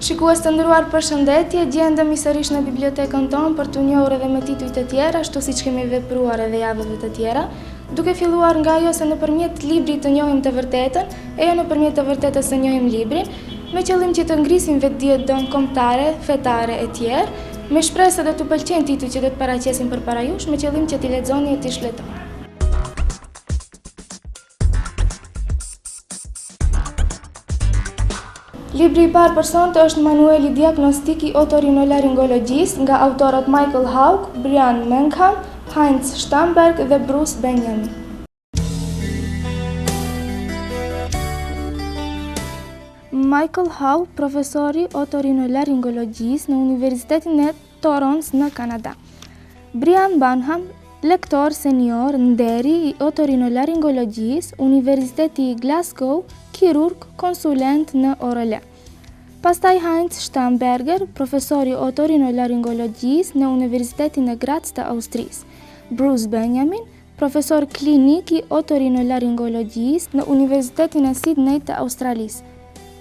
Shikues të nderuar përshëndetje, gjendemi sërish në bibliotekën tonë për t'u njohur edhe me tituj të tjerë, ashtu siç kemi vepruar edhe javëve të tjera, duke filluar nga ajo se nëpërmjet librit të njohim të vërtetën, e jo nëpërmjet të vërtetës të njohim librin, me qëllim që të ngrisim vetëdijet tonë kombëtare, fetare e tjerë, me shpresë se do t'u pëlqejnë titujt që do të paraqesim përpara jush, me qëllim që t'i lexoni e t'i shfletoni. Libri i parë për sonte është Manuali Diagnostik i Otorinolaringologjisë nga autorët Michael Hauck, Brian Mangham, Heinz Stamberg dhe Bruce Benjamin. Michael Hauck, profesor i otorinolaringologjisë në Universitetin e Torontos në Kanada. Brian Banham, lektor senior nderi i otorinolaringologjisë, Universiteti i Glasgow, kirurg konsulent në ORL. Pastaj Heinz Stamberger, profesor i otorinolaringologjisë në Universitetin e Graz të Austrisë. Bruce Benjamin, Profesor klinik i otorinolaringologjisë në Universitetin e Sidneyt të Australisë.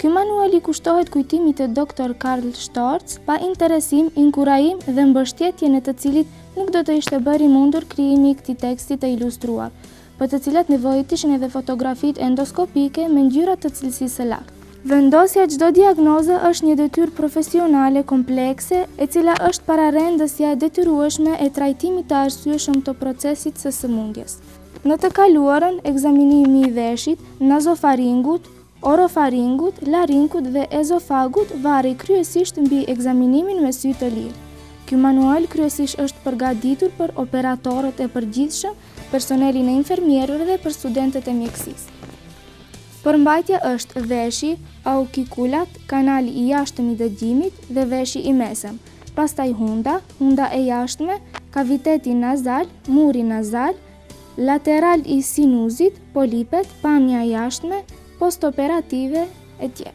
Ky manual i kushtohet kujtimit të Doktor Karl Storz, pa interesim, inkurajim dhe mbështetjen e të cilit nuk do të ishte bërë i mundur krijimi i këtij teksti të ilustruar, për të cilat nevojiteshin edhe fotografitë endoskopike me ngjyra të cilësisë së lartë. Vendosja e çdo diagnoze është një detyrë profesionale komplekse, e cila është pararendësja e detyrueshme e trajtimit të arsyeshëm të procesit së sëmundjes. Në të kaluarën, ekzaminimi i veshit, nazofaringut, orofaringut, laringut dhe ezofagut varej kryesisht mbi ekzaminimin me sy të lirë. Ky manual kryesisht është përgatitur për operatorët e përgjithshëm, personelin e infermierëve dhe për studentët e mjekësisë. Përmbajtja është veshi, aukikulat, kanali i jashtëm i dëgjimit dhe veshi i mesëm, pastaj hunda, hunda e jashtme, kaviteti nazal, muri nazal, lateral i sinuzit, polipet, pamja e jashtme, postoperative, etj.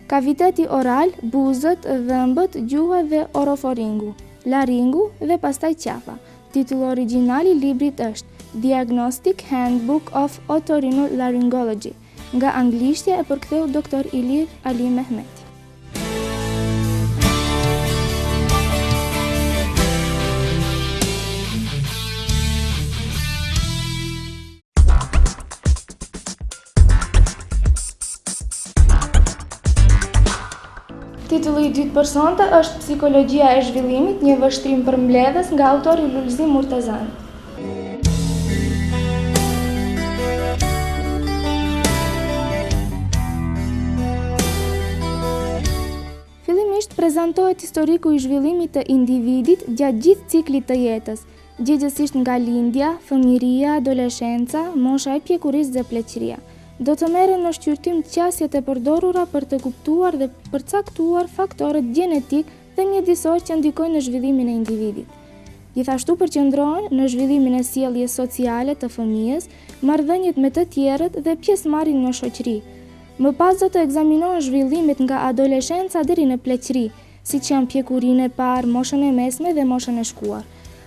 Kaviteti oral, buzët, dhëmbët, gjuha dhe orofaringu, laringu dhe pastaj qafa. Titulli origjinal i librit është Diagnostic Handbook of Otorhinolaryngology, nga anglishtja e përktheu Doktor Ilir Alimehmeti. Titulli i dytë për sonte është Psikologjia e zhvillimit, një vështrim përmbledhës nga autori Lulzim Murtezani. Fillimisht prezantohet historiku i zhvillimit të individit gjatë gjithë ciklit të jetës, gjegjësisht nga lindja, fëmijëria, adoleshenca, mosha e pjekurisë dhe pleqëria. Do të merren në shqyrtim qasjet e përdorura për të kuptuar dhe përcaktuar faktorët gjenetikë dhe mjedisorë që ndikojnë në zhvillimin e individit. Gjithashtu përqendrohen në zhvillimin e sjelljes sociale të fëmijës, marrëdhëniet me të tjerët dhe pjesëmarrjen në shoqëri. Më pas do të ekzaminohen zhvillimet nga adoleshenca deri në pleqëri, siç janë pjekurinë e parë, moshën e mesme dhe moshën e shkuar.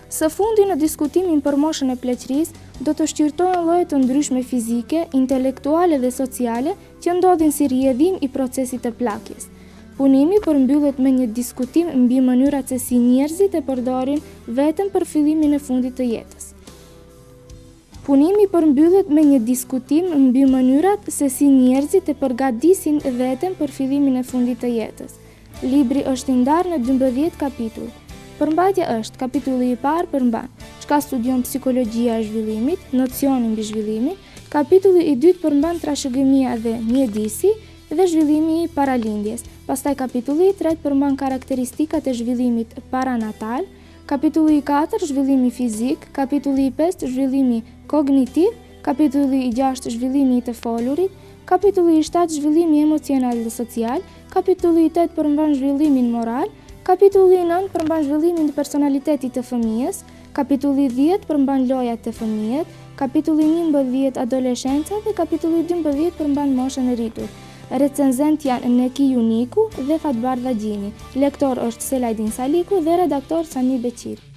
Së fundi në diskutimin për moshën e pleqërisë, do të shqyrtohen lloje të ndryshme fizike, intelektuale dhe sociale që ndodhin si rrjedhim i procesit të plakjes. Punimi përmbyllet me një diskutim mbi mënyrat se si njerëzit e përdorin veten për fillimin e fundit të jetës. Punimi përmbyllet me një diskutim mbi mënyrat se si njerëzit e përgatisin veten për fillimin e fundit të jetës. Libri është i ndarë në 12 kapituj. Përmbajtja është, kapitulli i parë përmban, çka studion psikologjia e zhvillimit, nocioni mbi zhvillimin, kapitulli i dytë përmban trashëgimia dhe mjedisi dhe zhvillimi i paralindjes. Pastaj kapitulli i tretë përmban karakteristikat e zhvillimit paranatal, kapitulli i katërt zhvillimi fizik, kapitulli i pestë zhvillimi kognitiv, kapitulli i gjashtë zhvillimi i të folurit, kapitulli i shtatë zhvillimi emocional dhe social, kapitulli i tetë përmban zhvillimin moral, kapitulli i nëntë përmban zhvillimin e personalitetit të fëmijës, Kapitulli dhjetë përmban lojat te fëmijët, kapitulli 11 adoleshenca dhe kapitulli 12 përmban moshën e rritur. Recenzent janë Neki Juniku dhe Fatbardha Gjini. Lektor është Selajdin Saliku dhe redaktor Sami Beqiri.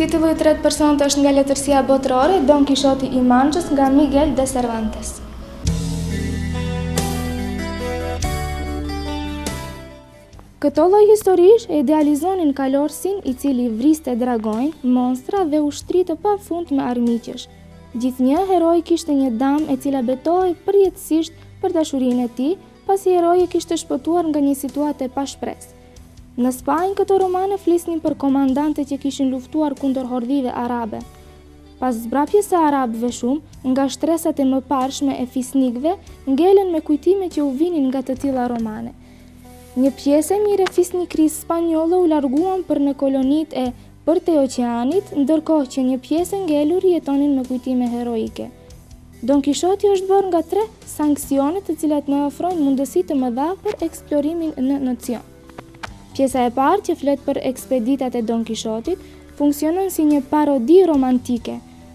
Titulli i tretë për sonte është nga letërsia botërore, Don Kishoti i Mançës nga Miguel de Cervantes. Këto lloj historish e idealizonin kalorësin i cili vriste dragonj, monstra dhe ushtri të pafundme armiqsh. Gjithnjë heroi kishte një damë e cila betohej përjetësisht për dashurinë e tij, pasi heroi e kishte shpëtuar nga një situatë e pashpresë. Në Spanjë këto romane flisnin për komandante që kishin luftuar kundër hordhive arabe. Pas zmbrapsjes së arabëve shumë nga shtresat e mëparshme e fisnikëve ngelën me kujtime që u vinin nga të tilla romane. Një pjesë e mirë e fisnikërisë spanjolle u larguan për në kolonitë e përtej oqeanit, ndërkohë që një pjesë e ngelur jetonin me kujtime heroike. Don Kishoti është bërë nga tre sanksione të cilat na ofrojnë mundësi të mëdha për eksplorimin në nocion. Pjesa e parë që flet për ekspeditat e Don Kishotit funksionon si një parodi romantike.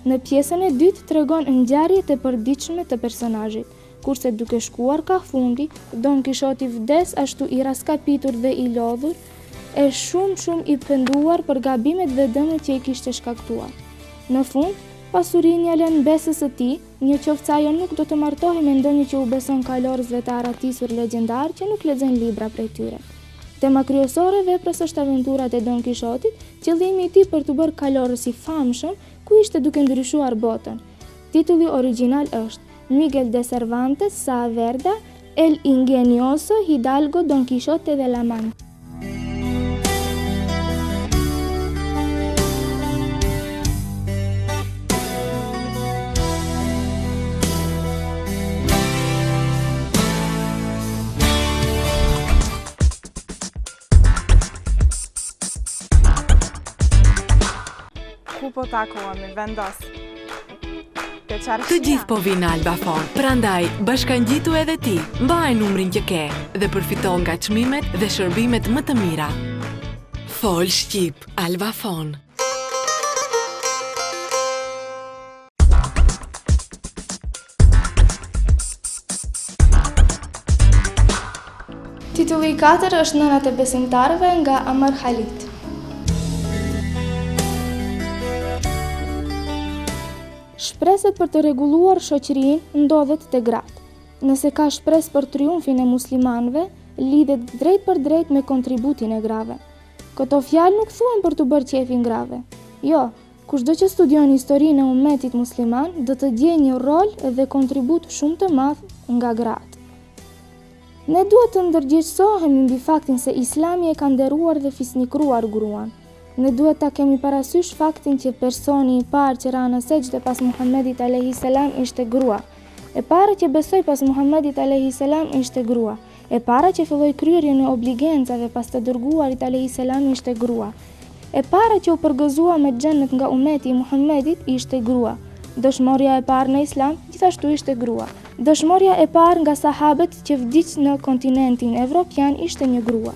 Në pjesën e dytë tregon ngjarjet e përditshme të personazhit, kurse duke shkuar kah fundi, Don Kishoti vdes ashtu i rraskapitur dhe i lodhur, e shumë shumë i penduar për gabimet dhe dëmet që i kishte shkaktuar. Në fund, pasurinë ia lën mbesës së tij, në qoftë se ajo nuk do të martohej me ndonjë që u beson kalorësve të arratisur legjendarë që nuk lexojnë libra prej tyre. Tema kryesore e veprës është aventurat e Don Kishotit, qëllimi i tij për t'u bërë kalorës i famshëm, ku ishte duke ndryshuar botën. Titulli origjinal është, Miguel de Cervantes Saavedra, El ingenioso hidalgo Don Quixote de la Mancha. Ku po takohemi, vendos. Te çarshia. Të gjithë po vijnë në Albafon, prandaj bashkangjitu edhe ti. Mbaj numrin që ke dhe përfito nga çmimet dhe shërbimet më të mira. Fol Shqip, Albafon. Titulli i katërt është Nënat e besimtarëve nga Amar Khalid. Shpresat për të rregulluar shoqërinë ndodhet te gratë. Nëse ka shpresë për triumfin e muslimanëve, lidhet drejtpërdrejt me kontributin e grave. Këto fjalë nuk thuhen për t'u bërë qejfin grave. Jo, Kushdo që studion historinë e ummetit musliman do të gjejë një rol dhe kontribut shumë të madh nga gratë. Ne duhet të ndërgjegjësohemi mbi faktin se Islami e ka nderuar dhe fisnikëruar gruan. Ne duhet ta kemi parasysh faktin që personi i parë që ra në sexhde pas Muhammedit alejhi selam ishte grua. E para që besoi pas Muhammedit alejhi selam ishte grua. E para që filloi kryerjen e obligencave pas të Dërguarit alejhi selam ishte grua. E para që u përgëzua me xhennet nga umeti i Muhammedit ishte grua. Dëshmorja e parë në Islam gjithashtu ishte grua. Dëshmorja e parë nga sahabet që vdiq në kontinentin evropian ishte një grua.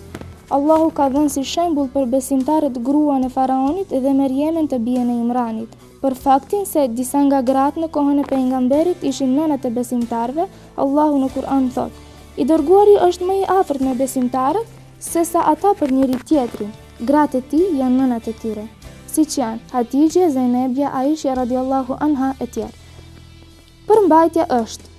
Allahu ka dhënë si shembull për besimtarët gruan e faraonit dhe Merjemen të bijën e Imranit. Për faktin se disa nga gratë në kohën e Pejgamberit ishin nënat e besimtarëve, Allahu në Kur'an thotë, I dërguari është më i afërt me besimtarët sesa ata për njëri-tjetrin, gratë e tij janë nënat e tyre, siç janë, Hatixhe, Zejnebja, Aishja radijallahu anha etj. Përmbajtja është,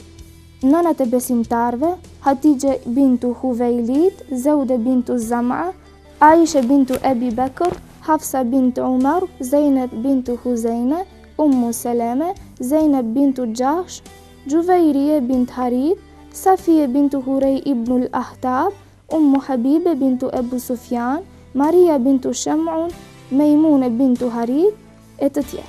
Nënat e besimtarëve, Hatixhe bintu Huvejlid, Zeude bintu Zam'a, Aishe bintu Ebi Bekr, Hafsa bintu Umar, Zejneb bintu Huzejme, Ummu Seleme, Zejneb bintu Xhahsh, Xhuvejrije bint Harith, Safije bintu Hurej ibnul Ahtab, Ummu Habibe bintu Ebu Sufjan, Maria bintu Shemun, Mejmune bintu Harith, e të tjerë.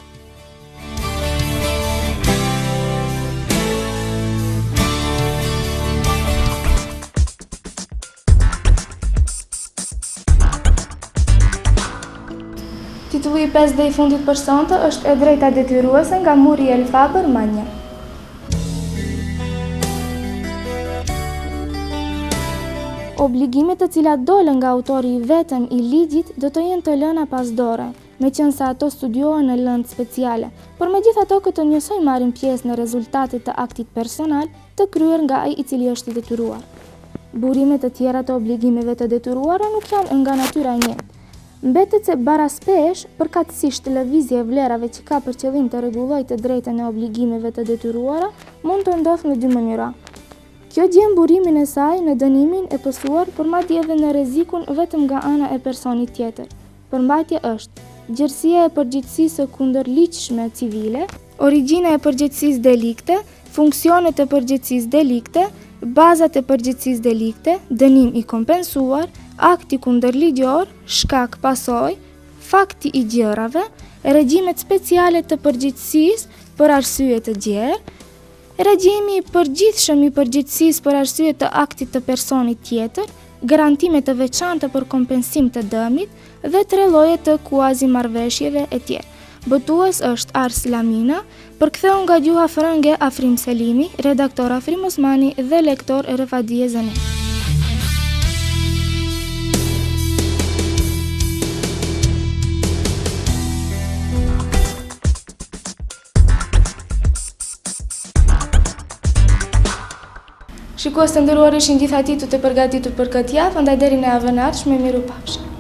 Titulli i pestë dhe i fundit për sonte është E drejta detyruese nga Muriel Faber Manja. Obligimet të cilat dolën nga autori i vetëm i ligjit do të jenë të lëna pas dore, meqenëse ato studiohen në lëndë speciale, por megjithato këto njësoj marrin pjesë në rezultate të aktit personal të kryer nga ai i cili është i detyruar. Burime të tjera të obligimeve të detyruara nuk janë nga natyra e njëjtë. Mbetet se baraspeshë, përkatësisht lëvizje e vlerave që ka për qëllim të rregullojë të drejtën e obligimeve të detyruara, mund të ndodhë në dy mënyra. Kjo gjen burimin e saj në dënimin e pësuar, por madje edhe në rrezikun vetëm nga ana e personit tjetër. Përmbajtje është, gjerësia e përgjegjësisë së kundërligjshme civile, origjina e përgjegjësisë delikte, funksionet e përgjegjësisë delikte, bazat e përgjegjësisë delikte, dënim i kompensuar, akti kundërligjor, shkak pasojë, fakti i gjërave, regjimet speciale të përgjegjësisë për arsye të gjerë, Regjimi i përgjithshëm i përgjegjësisë për arsye të aktit të personit tjetër, garantime të veçanta për kompensim të dëmit dhe tre lloje të kuazi-marrëveshjeve etj. Botues është Ars Lamina, përktheu nga gjuha frënge Afrim Selimi, redaktor Afrim Osmani dhe lektor Refadije Zeni. Shikues të nderuar ishin gjitha titujt e përgatitur për këtë javë, andaj deri në javën e ardhshme mirupafshim.